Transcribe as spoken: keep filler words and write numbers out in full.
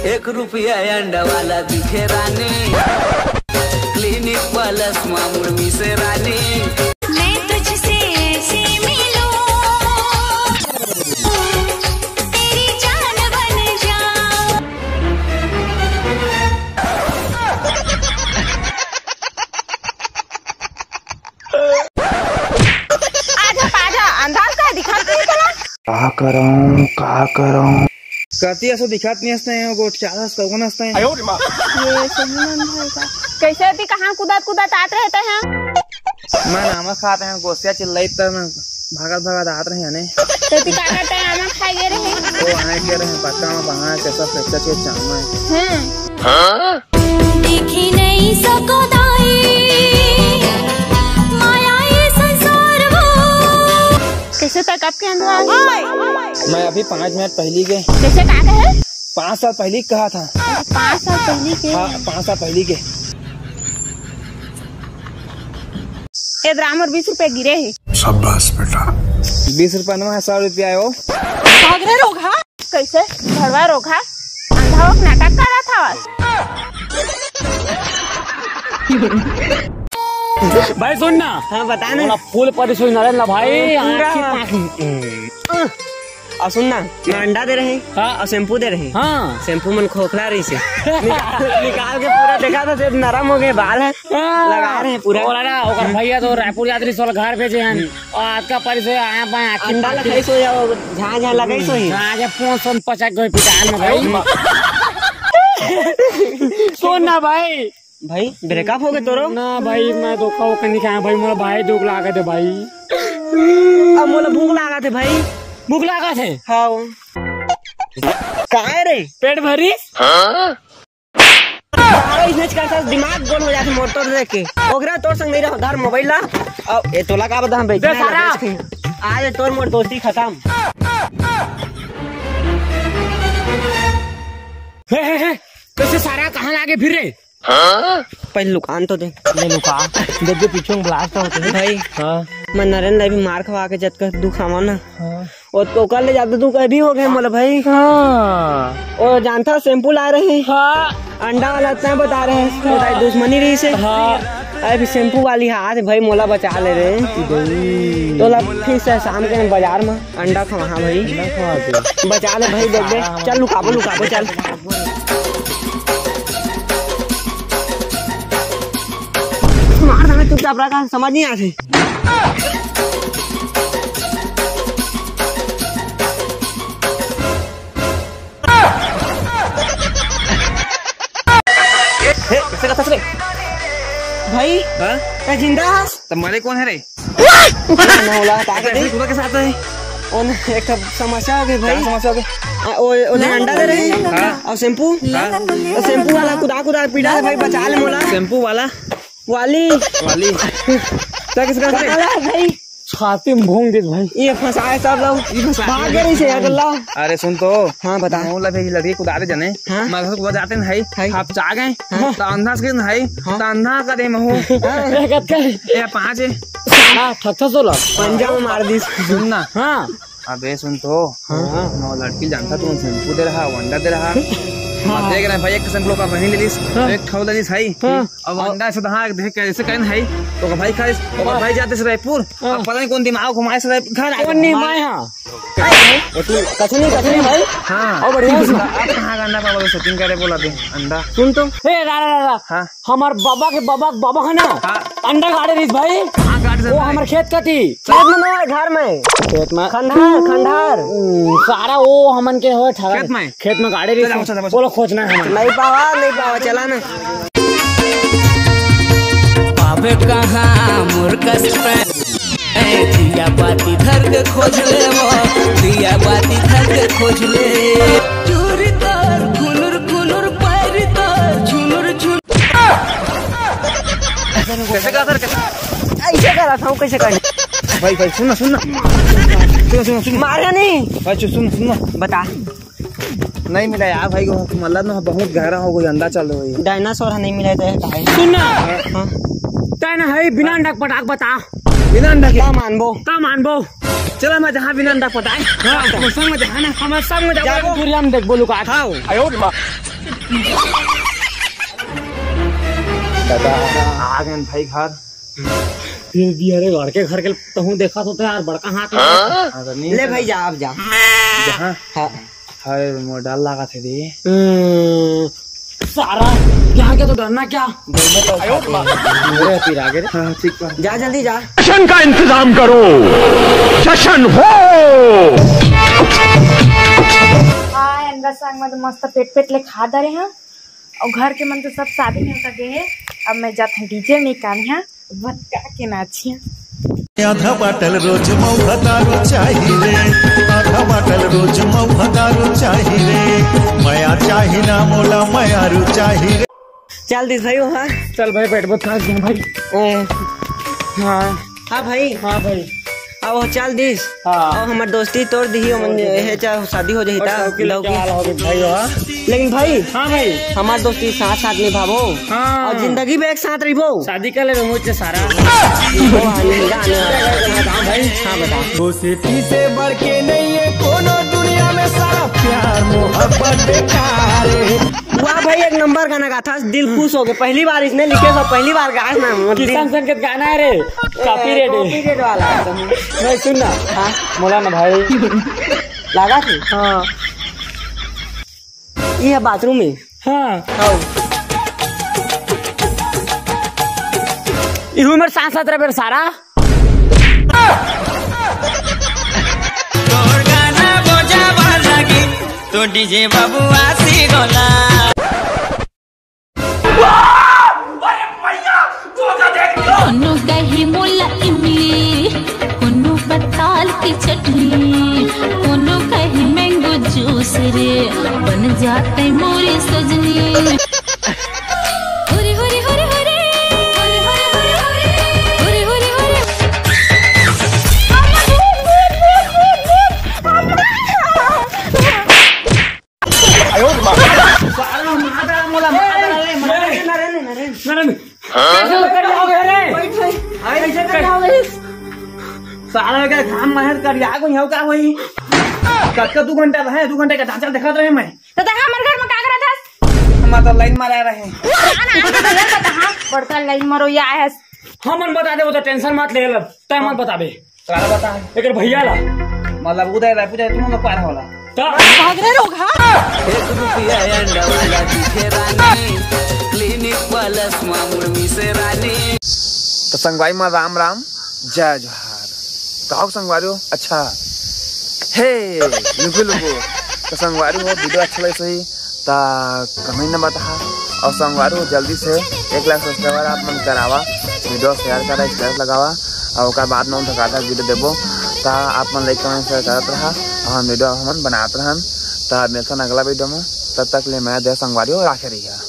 एक रुपया अंडा वाला दिखे रानी, क्लिनिक प्लस मा मुड़ मिसे रानी। मैं तुझसे ऐसे मिलूं, तेरी जान बन जाऊं। आजा पाजा, अंधार का दिखात नहीं तोला? का करऊं, का करऊं? कति असो दिखात नहीं हसते हैं, गोठ चालस कौन हसते हैं? ये सही मन भाई का। कैसे अति कहाँ कुदात कुदात आत रहते हैं? मैं नामा खाते हैं, गोसिया चिल्लाई तब मैं भागत भागत आत रहे हने। तो ती का करते हैं, आमा खाए गए रहे। वो आए के रहे, पक्का में बहाना कैसा फ्रैक्चर के चाहना है। हम्म। देखी नहीं सको दाई, माया ये संसार वो। कैसे तक आपके अंदर आ गई? मैं अभी पाँच मिनट पहली के। कैसे कहा है? पाँच साल पहली कहा था। पाँच साल पहली के? हाँ, पाँच साल पहली के। ए राम और बीस रुपए गिरे है। शाबाश बेटा। बीस रुपए नवा है, सौ रुपया है वो। भाग रे रोगहा। कैसे? भड़वा रोगहा, अंधा होक नाटक करा था। भाई सुन ना। हाँ, बता ना। फुल परेशान ना रहना भाई। पूरा। आँखी पाँख-, अब सुन ना, मैं अंडा दे रहे। हाँ। और शैम्पू दे रहे। हाँ। शैम्पू मन खोखला रही से। निकाल, निकाल के पूरा देखा तो सिर्फ नरम हो गए बाल है। हाँ। लगा रहे हैं पूरा। और ना, ओकर भैया तो रायपुर यात्री सोल घर भेजे हैं। और आज का परिचय आया पाए आखिर अंडा लखाई सो जाओ, जहाँ जहाँ लगाई सो ही। हाँ, जब फोन सोन पचक गए पिटान में भाई। सुन ना भाई। भाई, ब्रेकअप हो गए तोरो? ना भाई, मैं धोखा होकर नहीं खाया भाई, मोला भाई दुख लागत है भाई। अब मोला भूख लागत है भाई। भूख लागत है? हाँ। काहे रे? पेट भरी? हाँ? सारा इतने करता दिमाग गोल हो जाते मोर तोर देख के। ओकरा तोर संग नहीं रहो, धर मोबाइल ला। अब ए तोला का बता हम बेच दे सारा। आज तोर मोर दोस्ती खत्म। हे, हे, हे, कैसे सारा कहाँ लागे फिर रे? पहले लुकान तो दे। ले लुका। देख के पीछे में ब्लास्ट होते हैं। भाई, हाँ। मैं नरेंद्र अभी मार खवा के जतका दुख आवा ना। हाँ। और तो कर ले जाते दुख अभी हो गए मोला भाई। हाँ। और जानता शैम्पू ला रहे हैं। हाँ। अंडा वाला इतना बता रहे हैं। तो भाई दुश्मनी रही से। हाँ। अरे अभी शैम्पू वाली हाथ भाई मोला बचा ले रहे हैं। तो ला फिर से शाम के बाजार में अंडा खवा, हाँ भाई। अंडा खवा दे। बचा ले भाई, देख दे। चल लुकाबो, लुकाबो, चल। मार देना चुपचाप रहा, समझ नहीं आते। हे, कैसे का सच रे? भाई, हाँ? ए जिंदा हस? तो मरे कौन है रे? ना होला, का ऐसे करे? पूरा के साथ है। ओने एक ठो समस्या हो गई भाई। क्या समस्या हो गई? आ, ओ, ओने अंडा दे रहे हैं। हाँ। और शैम्पू? हाँ। और शैम्पू वाला कुदा कुदा पीड़ा है भाई, बचा ले मोला। शैम्पू वाला? वाली। वाली। क्या किसका से? वाला है भाई। छाती में भोंग दे भाई। ये फंसाए सब लोग। ये फंसा भाग गए इसे अगला। अरे सुन तो। हाँ, बता। मोला भी लड़की कुदा दे जाने। हाँ। मगर कुदा जाते नहीं। हाँ। आप जा गए। हाँ। तो अंधा स्क्रीन है। हाँ। तो अंधा का दे महू। हाँ। ये कत का है? ये पाँच है। सारा ठक ठक सोला। पंजा में मार दी। सुन ना। हाँ। अबे सुन तो। हाँ। मैं वो लड़की जानता तू शैम्पू दे रहा, अंडा दे रहा। हाँ। मैं देख रहे हैं भाई, एक शैम्पू का वहीं ले लीस, हाँ। एक ठो ले लीस है। हाँ। अब अंडा से तो हाँ, देख कैसे कहन है, तो भाई खाइस, तो भाई जाते से रायपुर, हाँ। अब पता नहीं कौन दिमाग घुमाए से रायपुर, घर आ कौन नहीं गया। माए हाँ? वो तू कछु नहीं, कछु नहीं भाई। हाँ। और बढ़िया सुना। आप कहाँ गाना बाबा शूटिंग करे बोला दे, अंडा। सुन तो। ए, रा, रा, रा, रा। हाँ। हमार बाबा के बाबा, बाबा है ना? हाँ। अंडा गाड़े रहिस भाई। कहाँ गाड़े वो भाई? हमार खेत कती। खेत में ना, घर में। खेत में। खंडार, खंडार। हम्म, सारा वो हमन के हो ठगा। खेत में? खेत में गाड़े रहिस। चला, चला, चला। बोलो, खोजना है हमन। नहीं पावा, नहीं पावा, चला ना। पावे कहाँ मोर कष्ट। दिया बाती धर के खोज ले वो, दिया बाती धर के खोज ले। चूरी तोर खुनुर खुनुर, पैर तोर झुनुर झुनुर। कैसे करा सर, कैसे? ऐसे करा था, कैसे करने? भाई, भाई, सुन ना, सुन ना। सुन, सुन, सुन। मारा नहीं। भाई, सुन, सुन ना। बता। नहीं मिला यार भाई, वो मतलब ना बहुत गहरा हो गई, अंडा चल रही है। डायनासोर है, नहीं मिला तो है भाई। सुन ना। हाँ। तय ना है, बिना अंडा के पटाक बता। बिना अंडा के? का मानबो? का मानबो? चला, मैं जहाँ बिना अंडा के पटाए। हाँ, तो संग में जहाँ ना। हमारे संग में जाबो। जाबो। दूर हम देखबो लुका। हाँ। आयो रे माँ। दादा, आ गए भाई घर। फिर भी अरे लड़के घर के तहूँ देखा तो यार, बड़का हाथ में। हाँ, तो नहीं ले भाई, जा, अब जा। जहाँ हाँ। अरे मोर डर लगा थे दी। हम्म, सारा यहाँ के तो डरना क्या? अरे फिर आगे रे। हाँ, ठीक बा। जा जल्दी जा। जश्न का इंतजाम करो, जश्न हो। हाँ, अंदर संग में तो मस्त पेट पेट ले खा दे रहे हैं। और घर के मन तो सब शादी में होता गए हैं। अब मैं जात हूँ डीजे में कान्हा बतका के नाचिया। आधा बाटल रोज मऊ भतारू चाही रे, आधा बाटल रोज मऊ भतारू चाही रे, मया चाही ना मोला मयारू चाही रे। चल दिस भाई, वो हाँ। चल भाई, पेट बहुत खा गया भाई। ए, हाँ। हाँ भाई। हाँ भाई। अब वो चल दिस। हाँ। अब हमार दोस्ती तोड़ दी, ओमन ओके भाई। हे चाहे शादी हो जाही और ता, लौकी लौकी। क्या हाल हो गया भाई, हाँ? लेकिन भाई, हाँ भाई। हमार दोस्ती साथ साथ निभाबो। हाँ। और जिंदगी में एक साथ रहिबो। शादी कर ले मुझसे सारा। वो आने वाला, आने वाला। हाँ भाई। हाँ, बता। दोस्ती से बढ़ के नहीं है कोनो दुनिया में सारा प्यार मोहब्बत बेकार है। वाह भाई, एक नंबर गाना गाथा, दिल खुश हो गए। पहली बार इसने लिखे सब, पहली बार गाए ना, दिल किसान संकेत गाना है रे, कॉपीराइट है। कॉपीराइट वाला है। नहीं, सुन ना। हाँ। मोला ना भाई। लागा थी? हाँ। ये है बाथरूम में। हाँ। आओ। इहू मेरे साथ साथ रहे मेरे सारा। तोर गाना बजावा लागी, तो डीजे बाबू आसी गोला। कोनो कही मोला इमली, कोनो पताल की चटनी, कोनो कही मैंगो जूस रे, बन जाते मोरे सजनी। होरे, होरे, होरे, होरे। होरे, होरे, होरे, होरे। होरे, होरे, होरे। सारा माता मोला माता रे, माता रे, नरेन, नरेन। नरेन। कैसे लकड़ लाओगे रे? बैठ भाई। भाई, कैसे लकड़ लाओगे? सारा का घाम मेहनत कर, या कोई हो का वही? कतका दू घंटा रहे, दू घंटा का ढांचा दिखात रहे मैं। तो तहां हमर घर में का करत हस? हम तो लाइन मारे रहे। बड़का लाइन मारो या है। हमन बता दे, वो तो टेंशन मत ले लब, तै मत बताबे। काला बता। एकर भैया ला। मतलब उदय राय पूजा तुम लोग पार होला। ता भाग रे रोग, हाँ। एक रुपया अंडा वाला दिखे रानी, क्लिनिक प्लस मामुड़ मिसे रानी। तो संगवारी मा राम राम, जय जोहार। कहो संगवारी हो, अच्छा, हे, लुगु लुगु। तो संगवारी हो, वीडियो अच्छा लगे सही, ता कमेंट में बताहा। और संगवारी हो, जल्दी से एक लाख सब्सक्राइबर आप मन करावा, वीडियो शेयर करा, स्टेटस लगावा, और ओकर बाद में हम धकाधक वीडियो देबो। ता आप मन लाइक कमेंट शेयर करत रहा, और हम वीडियो हमन बनात रहन। ता मिलथन अगला वीडियो में, तब तक ले मैं दे संगवारी हो, राखे रहिया।